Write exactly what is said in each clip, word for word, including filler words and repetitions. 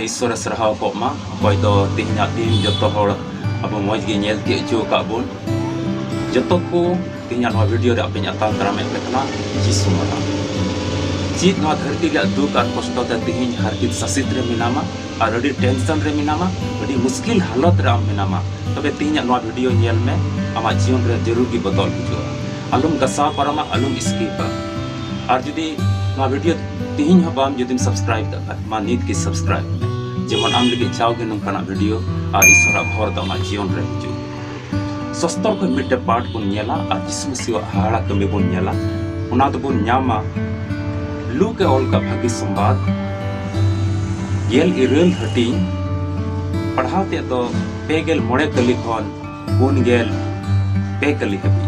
ᱤᱥᱥᱚᱨᱮ ᱥᱟᱨᱦᱟᱣ ᱠᱚᱜ ᱢᱟ, ᱚᱠᱚᱭ ᱫᱚ ᱛᱮᱦᱮᱧᱟᱜ ᱫᱤᱱ ᱡᱚᱛᱚ ᱦᱚᱲ ᱟᱵᱚ ᱢᱚᱡᱽ ᱜᱮ ᱧᱮᱞ ᱛᱤᱭᱳᱜ ᱦᱚᱪᱚ ᱟᱠᱟᱫ ᱵᱚᱱ᱾ ᱡᱚᱛᱚ ᱠᱚ ᱛᱮᱦᱮᱧᱟᱜ ᱱᱚᱣᱟ ᱵᱷᱤᱰᱤᱭᱳ ᱨᱮ ᱟᱯᱮᱧ ᱟᱛᱟᱝ ᱫᱟᱨᱟᱢᱮᱫ ᱯᱮ ᱠᱟᱱᱟ ᱡᱤᱥᱩ ᱢᱟᱨᱟᱝ᱾ ᱪᱮᱫ ᱱᱚᱣᱟ ᱫᱷᱟᱹᱨᱛᱤ ᱨᱮᱭᱟᱜ ᱫᱩᱠ ᱟᱨ ᱠᱚᱥᱴᱚ ᱛᱮ ᱛᱮᱦᱮᱧ ᱦᱟᱨᱠᱮᱛ ᱥᱟᱥᱮᱛ ᱨᱮ ᱢᱮᱱᱟᱢᱟ ᱟᱨ ᱟᱹᱰᱤ ᱴᱮᱱᱥᱚᱱ ᱨᱮ ᱢᱮᱱᱟᱢᱟ, ᱟᱹᱰᱤ ᱢᱩᱥᱠᱤᱞ ᱦᱟᱞᱚᱛ ᱨᱮ ᱟᱢ ᱢᱮᱱᱟᱢᱟ, ᱛᱚᱵᱮ ᱛᱮᱦᱮᱧᱟᱜ ᱱᱚᱣᱟ ᱵᱷᱤᱰᱤᱭᱳ ᱧᱮᱞ ᱢᱮ, ᱟᱢᱟᱜ ᱡᱤᱭᱚᱱ ᱨᱮ ᱡᱟᱹᱨᱩᱲ ᱜᱮ ᱵᱚᱫᱚᱞ ᱦᱤᱡᱩᱜᱼᱟ᱾ ᱟᱞᱚᱢ ᱜᱟᱥᱟᱣ ᱯᱟᱨᱚᱢᱟ, ᱟᱞᱚᱢ ᱥᱠᱤᱯᱟ᱾ ᱟᱨ ᱡᱩᱫᱤ ᱱᱚᱣᱟ ᱵᱷᱤᱰᱤᱭᱳ ᱛᱮᱦᱮᱧ ᱦᱚᱸ ᱵᱟᱢ ᱡᱩᱫᱤᱢ ᱥᱟᱵᱥᱠᱨᱟᱭᱤᱵ ᱠᱟᱜ ᱠᱷᱟᱱ, ᱢᱟ ᱱᱤᱛ ᱜᱮ ᱥᱟᱵᱥᱠᱨᱟᱭᱤᱵ ᱢᱮ, ᱡᱮᱢᱚᱱ ᱟᱢ ᱞᱟᱹᱜᱤᱫ ᱡᱟᱣᱜᱮ ᱱᱚᱝᱠᱟᱱᱟᱜ ᱵᱷᱤᱰᱤᱭᱳ ᱟᱨ ᱤᱥᱚᱨᱟᱜ ᱦᱚᱨ ᱫᱚ ᱟᱢᱟᱜ ᱡᱤᱭᱚᱱ ᱨᱮ ᱦᱤᱡᱩᱜ᱾ ᱥᱚᱥᱛᱚᱨ ᱠᱷᱚᱱ ᱢᱤᱫᱴᱮᱱ ᱯᱟᱴ ᱵᱚᱱ ᱧᱮᱞᱟ ᱟᱨ ᱡᱤᱥᱩ ᱢᱟᱹᱥᱤᱭᱟᱜ ᱦᱟᱦᱟᱲᱟ ᱠᱟᱹᱢᱤ ᱵᱚᱱ ᱧᱮᱞᱟ᱾ ᱚᱱᱟ ᱫᱚᱵᱚᱱ ᱧᱟᱢᱟ ᱞᱩᱠ ᱮ ᱚᱞ ᱠᱟᱜ ᱵᱷᱟᱹᱜᱤ ᱥᱚᱢᱵᱟᱫ, ᱜᱮᱞ ᱤᱨᱟᱹᱞ ᱦᱟᱹᱴᱤᱧ, ᱯᱟᱲᱦᱟᱣ ᱛᱮᱫ ᱫᱚ ᱯᱮ ᱜᱮᱞ ᱢᱚᱬᱮ ᱠᱟᱹᱞᱤ ᱠᱷᱚᱱ ᱯᱩᱱ ᱜᱮᱞ ᱯᱮ ᱠᱟᱹᱞᱤ ᱦᱟᱹᱵᱤᱡ᱾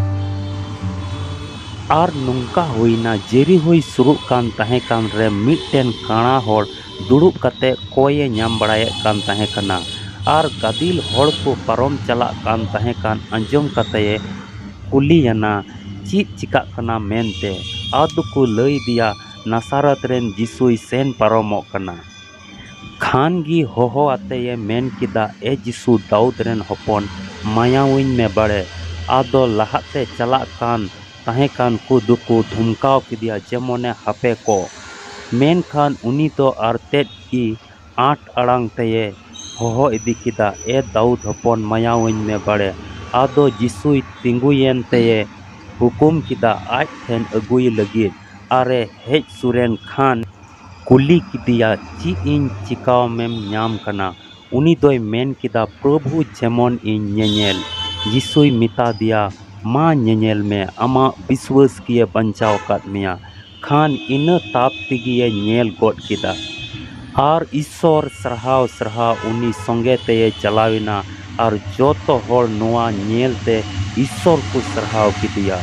ᱟᱨ ᱱᱚᱝᱠᱟ ᱦᱩᱭᱱᱟ, ᱡᱮᱨᱤᱦᱳᱭ ᱥᱩᱨᱩᱜ ᱠᱟᱱ ᱛᱟᱦᱮᱸ ᱠᱟᱱ ᱨᱮ ᱢᱤᱫᱴᱮᱱ ᱠᱟᱬᱟ ᱦᱚᱲ ᱫᱩᱲᱩᱵ ᱠᱟᱛᱮ ᱠᱚᱭᱮ ᱧᱟᱢ ᱵᱟᱲᱟᱭᱮᱫ ᱠᱟᱱ ᱛᱟᱦᱮᱸ ᱠᱟᱱᱟ᱾ ᱟᱨ ᱜᱟᱫᱤᱞ ᱦᱚᱲ ᱠᱚ ᱯᱟᱨᱚᱢ ᱪᱟᱞᱟᱜ ᱠᱟᱱ ᱛᱟᱦᱮᱸ ᱠᱟᱱ ᱟᱸᱡᱚᱢ ᱠᱟᱛᱮᱭ ᱠᱩᱞᱤᱭᱮᱱᱟ, ᱪᱮᱫ ᱪᱤᱠᱟᱜ ᱠᱟᱱᱟ ᱢᱮᱱᱛᱮ᱾ ᱟᱫᱚ ᱠᱚ ᱞᱟᱹᱭ ᱫᱮᱭᱟ, ᱱᱟᱥᱟᱨᱟᱛ ᱨᱮᱱ ᱡᱤᱥᱩᱭ ᱥᱮᱱ ᱯᱟᱨᱚᱢᱚᱜ ᱠᱟᱱᱟ᱾ ᱠᱷᱟᱱ ᱜᱮ ᱦᱚᱦᱚ ᱟᱛᱮᱭᱮ ᱢᱮᱱ ᱠᱮᱫᱟ, ᱮ ᱡᱤᱥᱩ, ᱫᱟᱣᱩᱫ ᱨᱮᱱ ᱦᱚᱯᱚᱱ, ᱢᱟᱭᱟᱣᱟᱹᱧ ᱢᱮ ᱵᱟᱲᱮ᱾ ᱟᱫᱚ ᱞᱟᱦᱟᱛᱮ ᱪᱟᱞᱟᱜ ᱠᱟᱱ ᱛᱟᱦᱮᱸ ᱠᱟᱱ ᱠᱚ ᱫᱚᱠᱚ ᱫᱷᱚᱢᱠᱟᱣ ᱠᱮᱫᱮᱭᱟ, ᱡᱮᱢᱚᱱᱮ ᱦᱟᱯᱮ ᱠᱚᱜ᱾ ᱢᱮᱱᱠᱷᱟᱱ ᱩᱱᱤ ᱫᱚ ᱟᱨ ᱛᱮᱫ ᱜᱮ ᱟᱸᱴ ᱟᱲᱟᱝ ᱛᱮᱭᱮ ᱦᱚᱦᱚ ᱤᱫᱤ ᱠᱮᱫᱟ, ᱮ ᱫᱟᱣᱩᱫ ᱦᱚᱯᱚᱱ, ᱢᱟᱭᱟᱣᱟᱹᱧ ᱢᱮ ᱵᱟᱲᱮ᱾ ᱟᱫᱚ ᱡᱤᱥᱩᱭ ᱛᱤᱸᱜᱩᱭᱮᱱ ᱛᱮᱭᱮ ᱦᱩᱠᱩᱢ ᱠᱮᱫᱟ ᱟᱡ ᱴᱷᱮᱱ ᱟᱹᱜᱩᱭᱮ ᱞᱟᱹᱜᱤᱫ᱾ ᱟᱨᱮ ᱦᱮᱡ ᱥᱩᱨᱮᱱ ᱠᱷᱟᱱ ᱠᱩᱞᱤ ᱠᱮᱫᱮᱭᱟ, ᱪᱮᱫ ᱤᱧ ᱪᱤᱠᱟᱣᱟᱢᱮᱢ ᱧᱟᱢ ᱠᱟᱱᱟ? ᱩᱱᱤ ᱫᱚᱭ ᱢᱮᱱ ᱠᱮᱫᱟ, ᱯᱨᱚᱵᱷᱩ, ᱡᱮᱢᱚᱱ ᱤᱧ ᱧᱮᱧᱮᱞ᱾ ᱡᱤᱥᱩᱭ ᱢᱮᱛᱟ ᱫᱮᱭᱟ, ᱢᱟ ᱧᱮᱧᱮᱞ ᱢᱮ, ᱟᱢᱟᱜ ᱵᱤᱥᱣᱟᱹᱥ ᱜᱮᱭᱮ ᱵᱟᱧᱪᱟᱣ ᱟᱠᱟᱫ ᱢᱮᱭᱟ᱾ ᱠᱷᱟᱱ ᱤᱱᱟᱹ ᱛᱟᱵ ᱛᱮᱜᱮᱭᱮ ᱧᱮᱞ ᱜᱚᱫ ᱠᱮᱫᱟ᱾ ᱟᱨ ᱤᱥᱥᱚᱨ ᱥᱟᱨᱦᱟᱣ ᱥᱟᱨᱦᱟᱣ ᱩᱱᱤ ᱥᱚᱸᱜᱮ ᱛᱮᱭᱮ ᱪᱟᱞᱟᱣᱮᱱᱟ, ᱟᱨ ᱡᱚᱛᱚ ᱦᱚᱲ ᱱᱚᱣᱟ ᱧᱮᱞᱛᱮ ᱤᱥᱥᱚᱨ ᱠᱚ ᱥᱟᱨᱦᱟᱣ ᱠᱮᱫᱮᱭᱟ᱾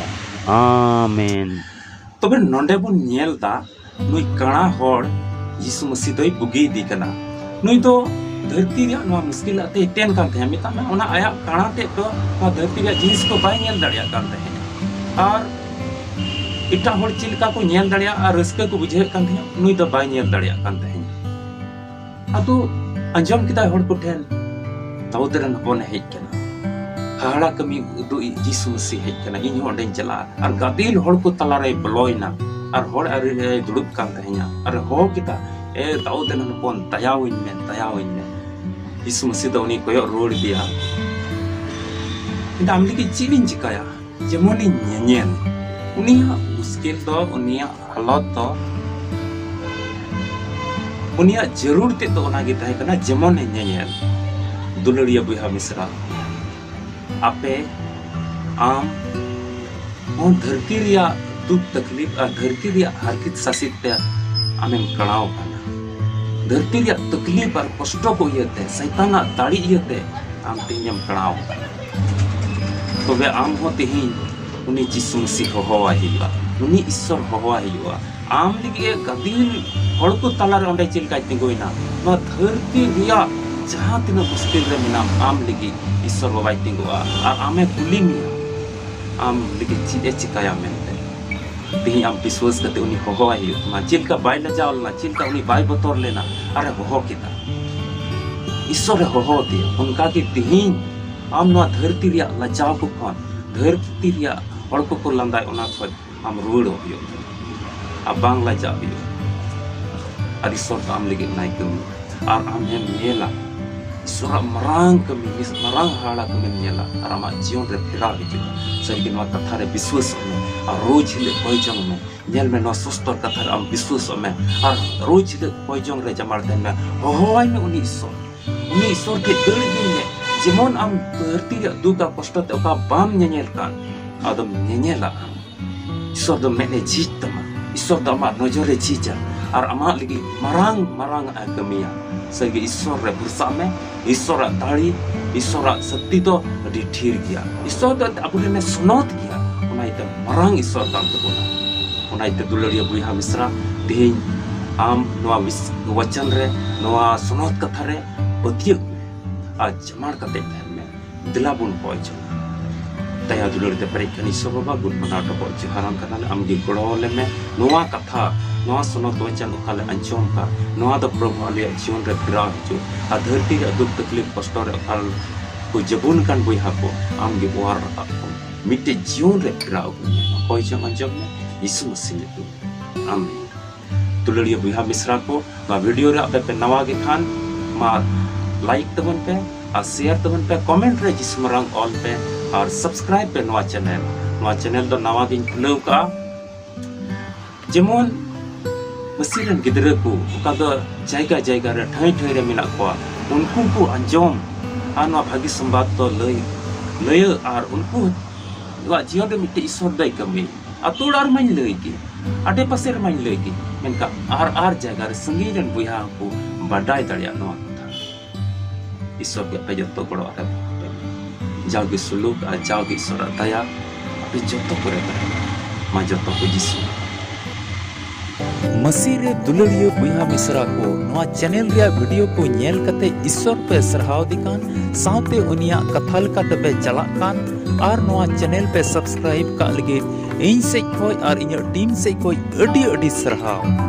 ᱟᱢᱮᱱ᱾ ᱛᱚᱵᱮ ᱱᱚᱰᱮ ᱵᱚᱱ ᱧᱮᱞ ᱫᱟ, ᱱᱩᱭ ᱠᱟᱬᱟ ᱦᱚᱲ ᱡᱤᱥᱩ ᱢᱟᱹᱥᱤ ᱫᱚᱭ ᱵᱩᱜᱤ ᱤᱫᱤ ᱠᱟᱱᱟ᱾ ᱱᱩᱭ ᱫᱚ ᱫᱷᱟᱹᱨᱛᱤ ᱨᱮᱭᱟᱜ ᱱᱚᱣᱟ ᱢᱩᱥᱠᱤᱞ ᱟᱛᱮ ᱮᱴᱮᱱ ᱠᱟᱱ ᱛᱟᱦᱮᱸᱫ, ᱢᱮᱛᱟᱜ ᱢᱮ ᱚᱱᱟ ᱟᱭᱟᱜ ᱠᱟᱬᱟ ᱛᱮᱫ ᱫᱚ ᱱᱚᱣᱟ ᱫᱷᱟᱹᱨᱛᱤ ᱨᱮᱭᱟᱜ ᱡᱤᱱᱤᱥ ᱠᱚ ᱵᱟᱭ ᱧᱮᱞ ᱫᱟᱲᱮᱭᱟᱜ ᱠᱟᱱ ᱛᱟᱦᱮᱸᱫ᱾ ᱟᱨ ᱮᱴᱟᱜ ᱦᱚᱲ ᱪᱮᱫ ᱞᱮᱠᱟ ᱠᱚ ᱧᱮᱞ ᱫᱟᱲᱮᱭᱟᱜᱼᱟ ᱟᱨ ᱨᱟᱹᱥᱠᱟᱹ ᱠᱚ ᱵᱩᱡᱷᱟᱹᱣᱮᱫ ᱠᱟᱱ ᱛᱟᱦᱮᱸᱫ, ᱱᱩᱭ ᱫᱚ ᱵᱟᱭ ᱧᱮᱞ ᱫᱟᱲᱮᱭᱟᱜ ᱠᱟᱱ ᱛᱟᱦᱮᱸᱫ᱾ ᱟᱫᱚ ᱟᱸᱡᱚᱢ ᱠᱮᱫᱟᱭ ᱦᱚᱲ ᱠᱚᱴᱷᱮᱱ, "ᱫᱟᱣᱩᱫ ᱨᱮᱱ ᱦᱚᱯᱚᱱᱮ ᱦᱮᱡ ᱠᱟᱱᱟ, ᱦᱟᱦᱟᱲᱟ ᱠᱟᱹᱢᱤ ᱩᱫᱩᱜ ᱤᱡ ᱡᱤᱥᱩ ᱢᱟᱹᱥᱤ ᱦᱮᱡ ᱠᱟᱱᱟ, ᱤᱧ ᱦᱚᱸ ᱚᱸᱰᱮᱧ ᱪᱟᱞᱟᱜᱼᱟ᱾" ᱟᱨ ᱜᱟᱫᱮᱞ ᱦᱚᱲ ᱠᱚ ᱛᱟᱞᱟᱨᱮᱭ ᱵᱚᱞᱚᱭᱮᱱᱟ, ᱟᱨ ᱦᱚᱲ ᱟᱹᱨᱤ ᱨᱮᱭ ᱫᱩᱲᱩᱵ ᱠᱟᱱ ᱛᱟᱦᱮᱸᱧᱟ, ᱟᱨ ᱦᱚᱦᱚ ᱠᱮᱫᱟ, "ᱮ ᱫᱟᱣᱩᱫ ᱨᱮᱱ ᱦᱚᱯᱚᱱ, ᱫᱟᱭᱟᱣᱟᱹᱧ ᱢᱮ, ᱫᱟᱭᱟᱣᱟᱹᱧ ᱢᱮ᱾" ᱡᱤᱥᱩ ᱢᱟᱹᱥᱤ ᱫᱚ ᱩᱱᱤ ᱠᱚᱭᱚᱜ ᱨᱩᱣᱟᱹᱲ ᱟᱫᱮᱭᱟ, ᱢᱮᱱᱫᱟ, "ᱟᱢ ᱞᱟᱹᱜᱤᱫ ᱪᱮᱫ ᱤᱧ ᱪᱤᱠᱟᱹᱭᱟ? ᱡᱮᱢᱚᱱᱤᱧ ᱧᱮᱧᱮᱞ᱾" ᱩᱱᱤᱭᱟᱜ ᱢᱩᱥᱠᱤᱞ ᱫᱚ, ᱩᱱᱤᱭᱟᱜ ᱦᱟᱞᱚᱛ ᱫᱚ, ᱩᱱᱤᱭᱟᱜ ᱡᱟᱹᱨᱩᱲ ᱛᱮᱫ ᱫᱚ ᱚᱱᱟᱜᱮ ᱛᱟᱦᱮᱸ ᱠᱟᱱᱟ, ᱡᱮᱢᱚᱱᱮ ᱧᱮᱧᱮᱞ᱾ ᱫᱩᱞᱟᱹᱲᱤᱭᱟᱹ ᱵᱚᱭᱦᱟ ᱢᱤᱥᱨᱟ, ᱟᱯᱮ, ᱟᱢ ᱦᱚᱸ ᱫᱷᱟᱹᱨᱛᱤ ᱨᱮᱭᱟᱜ ᱫᱩᱠ ᱛᱟᱠᱞᱤᱯ ᱟᱨ ᱫᱷᱟᱹᱨᱛᱤ ᱨᱮᱭᱟᱜ ᱦᱟᱨᱠᱮᱛ ᱥᱟᱥᱮᱛ ᱛᱮ ᱟᱢᱮᱢ ᱠᱟᱲᱟᱣ ᱟᱠᱟᱱᱟ᱾ ᱫᱷᱟᱹᱨᱛᱤ ᱨᱮᱭᱟᱜ ᱛᱟᱠᱞᱤᱯ ᱟᱨ ᱠᱚᱥᱴᱚ ᱠᱚ ᱤᱭᱟᱹᱛᱮ, ᱥᱟᱭᱛᱟᱱᱟᱜ ᱫᱟᱲᱮ ᱤᱭᱟᱹᱛᱮ ᱟᱢ ᱛᱮᱦᱮᱧᱮᱢ ᱠᱟᱲᱟᱣ ᱟᱠᱟᱱᱟ᱾ ᱛᱚᱵᱮ ᱟᱢ ᱦᱚᱸ ᱛᱮᱦᱮᱧ ᱩᱱᱤ ᱡᱤᱥᱩ ᱢᱟᱹᱥᱤ ᱦᱚᱦᱚᱣᱟᱭ ᱦᱩᱭᱩᱜᱼᱟ, ᱩᱱᱤ ᱤᱥᱥᱚᱨ ᱦᱚᱦᱚᱣᱟᱭ ᱦᱩᱭᱩᱜᱼᱟ᱾ ᱟᱢ ᱞᱟᱹᱜᱤᱫ ᱮ ᱜᱟᱫᱮᱞ ᱦᱚᱲ ᱠᱚ ᱛᱟᱞᱟᱨᱮ ᱚᱸᱰᱮ ᱪᱮᱫ ᱞᱮᱠᱟᱭ ᱛᱤᱸᱜᱩᱭᱮᱱᱟ? ᱱᱚᱣᱟ ᱫᱷᱟᱹᱨᱛᱤ ᱨᱮᱭᱟᱜ ᱡᱟᱦᱟᱸ ᱛᱤᱱᱟᱹᱜ ᱢᱩᱥᱠᱤᱞ ᱨᱮ ᱢᱮᱱᱟᱢ, ᱟᱢ ᱞᱟᱹᱜᱤᱫ ᱤᱥᱥᱚᱨ ᱵᱟᱵᱟᱭ ᱛᱤᱸᱜᱩᱜᱼᱟ ᱟᱨ ᱟᱢᱮ ᱠᱩᱞᱤ ᱢᱮᱭᱟ, ᱟᱢ ᱞᱟᱹᱜᱤᱫ ᱪᱮᱫ ᱮ ᱪᱤᱠᱟᱭᱟ ᱢᱮᱱᱛᱮ᱾ ᱛᱮᱦᱮᱧ ᱟᱢ ᱵᱤᱥᱣᱟᱹᱥ ᱠᱟᱛᱮ ᱩᱱᱤ ᱦᱚᱦᱚᱣᱟᱭ ᱦᱩᱭᱩᱜ ᱛᱟᱢᱟ᱾ ᱪᱮᱫ ᱞᱮᱠᱟ ᱵᱟᱭ ᱞᱟᱡᱟᱣ ᱞᱮᱱᱟ, ᱪᱮᱫ ᱞᱮᱠᱟ ᱩᱱᱤ ᱵᱟᱭ ᱵᱚᱛᱚᱨ ᱞᱮᱱᱟ, ᱟᱨᱮ ᱦᱚᱦᱚ ᱠᱮᱫᱟ, ᱤᱥᱥᱚᱨᱮ ᱦᱚᱦᱚ ᱟᱫᱮᱭᱟ, ᱚᱱᱠᱟᱜᱮ ᱛᱮᱦᱮᱧ ᱟᱢ ᱱᱚᱣᱟ ᱫᱷᱟᱹᱨᱛᱤ ᱨᱮᱭᱟᱜ ᱞᱟᱡᱟᱣ ᱠᱚ ᱠᱷᱚᱱ, ᱫᱷᱟᱹᱨᱛᱤ ᱨᱮᱭᱟᱜ ᱦᱚᱲ ᱠᱚᱠᱚ ᱞᱟᱸᱫᱟᱭ, ᱚᱱᱟ ᱠᱷᱚᱱ ᱟᱢ ᱨᱩᱣᱟᱹᱲᱚᱜ ᱦᱩᱭᱩᱜ ᱛᱟᱢᱟ᱾ ᱟᱨ ᱵᱟᱝ ᱞᱟᱡᱟᱜ ᱦᱩᱭᱩᱜᱼᱟ᱾ ᱟᱨ ᱤᱥᱥᱚᱨ ᱫᱚ ᱟᱢ ᱞᱟᱹᱜᱤᱫ ᱚᱱᱟᱭ ᱠᱟᱹᱢᱤ, ᱟᱨ ᱟᱢ ᱦᱚᱸᱢ ᱧᱮᱞᱟ ᱤᱥᱥᱚᱨᱟᱜ ᱢᱟᱨᱟᱝ ᱠᱟᱹᱢᱤ, ᱢᱤᱥ-, ᱢᱟᱨᱟᱝ ᱦᱟᱦᱟᱲᱟ ᱠᱟᱹᱢᱤᱢ ᱧᱮᱞᱟ, ᱟᱨ ᱟᱢᱟᱜ ᱡᱤᱭᱚᱱ ᱨᱮ ᱯᱷᱮᱨᱟᱣ ᱦᱤᱡᱩᱜᱼᱟ᱾ ᱥᱟᱹᱨᱤᱜᱮ ᱱᱚᱣᱟ ᱠᱟᱛᱷᱟ ᱨᱮ ᱵᱤᱥᱣᱟᱹᱥᱚᱜ ᱢᱮ, ᱟᱨ ᱨᱳᱡᱽ ᱦᱤᱞᱳᱜ ᱠᱚᱭ ᱡᱚᱝ ᱢᱮ᱾ ᱧᱮᱞ ᱢᱮ, ᱱᱚᱣᱟ ᱥᱚᱥᱛᱚᱨ ᱠᱟᱛᱷᱟ ᱨᱮ ᱟᱢ ᱵᱤᱥᱣᱟᱹᱥᱚᱜ ᱢᱮ, ᱟᱨ ᱨᱳᱡᱽ ᱦᱤᱞᱳᱜ ᱠᱚᱭ ᱡᱚᱝ ᱨᱮ ᱡᱟᱢᱟᱲ ᱛᱟᱦᱮᱱ ᱢᱮ᱾ ᱦᱚᱦᱚᱣᱟᱭ ᱢᱮ ᱩᱱᱤ ᱤᱥᱥᱚᱨ, ᱩᱱᱤ ᱤᱥᱥᱚᱨ ᱴᱷᱮᱱ ᱫᱟᱹᱲ ᱤᱫᱤᱭ ᱢᱮ᱾ ᱡᱮᱢᱚᱱ ᱟᱢ ᱫᱷᱟᱹᱨᱛᱤ ᱨᱮᱭᱟᱜ ᱫᱩᱠ ᱟᱨ ᱠᱚᱥᱴᱚ ᱛᱮ ᱚᱠᱟ ᱵᱟᱢ ᱧᱮᱧᱮᱞ ᱠᱟᱱ, ᱟᱫᱚᱢ ᱧᱮᱧᱮᱞᱟ ᱟᱢ᱾ ᱤᱥᱥᱚᱨ ᱫᱚ ᱢᱮᱫ ᱮ ᱡᱷᱤᱡ ᱛᱟᱢᱟ, ᱤᱥᱥᱚᱨ ᱫᱚ ᱟᱢᱟᱜ ᱱᱚᱡᱚᱨ ᱮ ᱡᱷᱤᱡᱟ, ᱟᱨ ᱟᱢᱟᱜ ᱞᱟᱹᱜᱤᱫ ᱢᱟᱨᱟᱝ ᱢᱟᱨᱟᱝ ᱟᱜ ᱮ ᱠᱟᱹᱢᱤᱭᱟ᱾ ᱥᱟᱹᱨᱤᱜᱮ ᱤᱥᱥᱚᱨ ᱨᱮ ᱵᱷᱚᱨᱥᱟᱜ ᱢᱮ᱾ ᱤᱥᱥᱚᱨᱟᱜ ᱫᱟᱲᱮ, ᱤᱥᱥᱚᱨᱟᱜ ᱥᱚᱠᱛᱤ ᱫᱚ ᱟᱹᱰᱤ ᱰᱷᱮᱨ ᱜᱮᱭᱟ᱾ ᱤᱥᱥᱚᱨ ᱫᱚ ᱟᱵᱚ ᱨᱮᱱ ᱮ ᱥᱚᱱᱚᱛ ᱜᱮᱭᱟ, ᱚᱱᱟ ᱤᱭᱟᱹᱛᱮ ᱢᱟᱨᱟᱝ ᱤᱥᱥᱚᱨ ᱠᱟᱱ ᱛᱟᱵᱚᱱᱟ᱾ ᱚᱱᱟ ᱤᱭᱟᱹᱛᱮ ᱫᱩᱞᱟᱹᱲᱤᱭᱟᱹ ᱵᱚᱭᱦᱟ ᱢᱤᱥᱨᱟ, ᱛᱮᱦᱮᱧ ᱟᱢ ᱱᱚᱣᱟ ᱵᱤᱥ-, ᱵᱚᱪᱚᱱ ᱨᱮ, ᱱᱚᱣᱟ ᱥᱚᱱᱚᱛ ᱠᱟᱛᱷᱟ ᱨᱮ ᱯᱟᱹᱛᱭᱟᱹᱜ ᱢᱮ ᱟᱨ ᱡᱟᱢᱟᱲ ᱠᱟᱛᱮ ᱛᱟᱦᱮᱱ ᱢᱮ᱾ ᱫᱮᱞᱟ ᱵᱚᱱ ᱠᱚᱭ ᱡᱚᱝᱟ᱾ ᱫᱟᱭᱟ ᱫᱩᱞᱟᱹᱲ ᱛᱮ ᱯᱮᱨᱮᱡ ᱠᱟᱱ ᱤᱥᱚᱨ ᱵᱟᱵᱟ, ᱜᱩᱱ ᱢᱟᱱᱟᱣ ᱰᱚᱵᱚᱜ ᱡᱚᱦᱟᱨᱟᱢ ᱠᱟᱱᱟᱞᱮ, ᱟᱢ ᱜᱮ ᱜᱚᱲᱚ ᱟᱞᱮ ᱢᱮ᱾ ᱱᱚᱣᱟ ᱠᱟᱛᱷᱟ, ᱱᱚᱣᱟ ᱥᱚᱱᱚᱛ ᱵᱟᱪᱚᱱ ᱚᱠᱟ ᱞᱮ ᱟᱸᱡᱚᱢ ᱠᱟᱜ, ᱱᱚᱣᱟ ᱫᱚ ᱯᱨᱚᱵᱷᱩ ᱟᱞᱮᱭᱟᱜ ᱡᱤᱭᱚᱱ ᱨᱮ ᱯᱷᱮᱨᱟᱣ ᱦᱤᱡᱩᱜ᱾ ᱟᱨ ᱫᱷᱟᱹᱨᱛᱤ ᱨᱮᱭᱟᱜ ᱫᱩᱠ ᱛᱟᱠᱞᱤᱯ ᱠᱚᱥᱴᱚ ᱨᱮ ᱚᱠᱟ ᱠᱚ ᱡᱟᱹᱵᱩᱱ ᱠᱟᱱ ᱵᱚᱭᱦᱟ ᱠᱚ, ᱟᱢ ᱜᱮ ᱚᱣᱟᱨ ᱨᱟᱠᱟᱵ ᱠᱚᱢ, ᱢᱤᱫᱴᱮᱡ ᱡᱤᱭᱚᱱ ᱨᱮ ᱯᱷᱮᱨᱟᱣ ᱟᱹᱜᱩᱭ ᱢᱮ᱾ ᱚᱠᱚᱭ ᱪᱚᱢ ᱟᱸᱡᱚᱢ ᱢᱮ, ᱭᱤᱥᱩ ᱢᱟᱹᱥᱤ ᱧᱩᱛᱩᱢ᱾ ᱟᱢᱮᱱ᱾ ᱫᱩᱞᱟᱹᱲᱤᱭᱟᱹ ᱵᱚᱭᱦᱟ ᱢᱤᱥᱨᱟ ᱠᱚ, ᱱᱚᱣᱟ ᱵᱷᱤᱰᱤᱭᱳ ᱨᱮ ᱟᱯᱮ ᱯᱮ ᱱᱟᱣᱟ ᱜᱮ ᱠᱷᱟᱱ, ᱢᱟ ᱞᱟᱭᱤᱠ ᱛᱟᱵᱚᱱ ᱯᱮ ᱟᱨ ᱥᱮᱭᱟᱨ ᱛᱟᱵᱚᱱ ᱯᱮ, ᱠᱚᱢᱮᱱᱴ ᱨᱮ ᱡᱤᱥᱩ ᱢᱟᱨᱟᱝ ᱚᱞ ᱯᱮ ᱟᱨ ᱥᱟᱵᱥᱠᱨᱟᱭᱤᱵ ᱯᱮ ᱱᱚᱣᱟ ᱪᱮᱱᱮᱞ᱾ ᱱᱚᱣᱟ ᱪᱮᱱᱮᱞ ᱫᱚ ᱱᱟᱣᱟ ᱜᱤᱧ ᱠᱷᱩᱞᱟᱹᱣ ᱠᱟᱜᱼᱟ᱾ ᱡᱮᱢᱚᱱ ᱢᱟᱹᱥᱤ ᱨᱮᱱ ᱜᱤᱫᱽᱨᱟᱹ ᱠᱚ ᱚᱠᱟ ᱫᱚ ᱡᱟᱭᱜᱟ ᱡᱟᱭᱜᱟ ᱨᱮ, ᱴᱷᱟᱹᱭ ᱴᱷᱟᱹᱭ ᱨᱮ ᱢᱮᱱᱟᱜ ᱠᱚᱣᱟ, ᱩᱱᱠᱩ ᱠᱚ ᱟᱸᱡᱚᱢ ᱟᱨ ᱱᱚᱣᱟ ᱵᱷᱟᱹᱜᱤ ᱥᱚᱢᱵᱟᱫ ᱫᱚ ᱞᱟᱹᱭ, ᱞᱟᱹᱭᱟᱹᱜ ᱟᱨ ᱩᱱᱠᱩᱣᱟᱜ ᱡᱤᱭᱚᱱ ᱨᱮ ᱢᱤᱫᱴᱮᱡ ᱤᱥᱚᱨ ᱫᱚᱭ ᱠᱟᱹᱢᱤ᱾ ᱟᱛᱳ ᱚᱲᱟᱜ ᱨᱮᱢᱟᱧ ᱞᱟᱹᱭ ᱜᱮ, ᱟᱰᱮ ᱯᱟᱥᱮ ᱨᱮᱢᱟᱧ ᱞᱟᱹᱭ ᱜᱮ, ᱢᱮᱱᱠᱷᱟᱱ ᱟᱨ ᱟᱨ ᱡᱟᱭᱜᱟ ᱨᱮ ᱥᱟᱺᱜᱤᱧ ᱨᱮᱱ ᱵᱚᱭᱦᱟ ᱦᱚᱸᱠᱚ ᱵᱟᱰᱟᱭ ᱫᱟᱲᱮᱭᱟᱜ ᱱᱚᱣᱟ ᱠᱟᱛᱷᱟ᱾ ᱤᱥᱚᱨ ᱜᱮ ᱟᱯᱮ ᱡᱚᱛᱚ ᱜᱚᱲᱚ ᱟᱨᱮ ᱡᱟᱣᱜᱮ ᱥᱩᱞᱩᱠ ᱟᱨ ᱡᱟᱣᱜᱮ ᱤᱥᱚᱨᱟᱜ ᱫᱟᱭᱟ ᱟᱯᱮ ᱡᱚᱛᱚ ᱠᱚᱨᱮ ᱛᱟᱦᱮᱱ ᱢᱟ᱾ ᱡᱚᱛᱚ ᱠᱚ ᱡᱤᱥᱩ ᱢᱟᱹᱥᱤ ᱨᱮ ᱫᱩᱞᱟᱹᱲᱤᱭᱟᱹ ᱵᱚᱭᱦᱟ ᱢᱤᱥᱨᱟ ᱠᱚ, ᱱᱚᱣᱟ ᱪᱮᱱᱮᱞ ᱨᱮᱭᱟᱜ ᱵᱷᱤᱰᱤᱭᱳ ᱠᱚ ᱧᱮᱞ ᱠᱟᱛᱮ ᱤᱥᱚᱨ ᱯᱮ ᱥᱟᱨᱦᱟᱣ ᱫᱮ ᱠᱟᱱ, ᱥᱟᱶᱛᱮ ᱩᱱᱤᱭᱟᱜ ᱠᱟᱛᱷᱟ ᱞᱮᱠᱟᱛᱮ ᱯᱮ ᱪᱟᱞᱟᱜ ᱠᱟᱱ ᱟᱨ ᱱᱚᱣᱟ ᱪᱮᱱᱮᱞ ᱯᱮ ᱥᱟᱵᱥᱠᱨᱟᱭᱤᱵ ᱠᱟᱜ ᱞᱟᱹᱜᱤᱫ ᱤᱧ ᱥᱮᱡ ᱠᱷᱚᱡ ᱟᱨ ᱤᱧᱟᱹᱜ ᱴᱤᱢ ᱥᱮᱡ ᱠᱷᱚᱡ ᱟᱹᱰᱤ ᱟᱹᱰᱤ ᱥᱟᱨᱦᱟᱣ᱾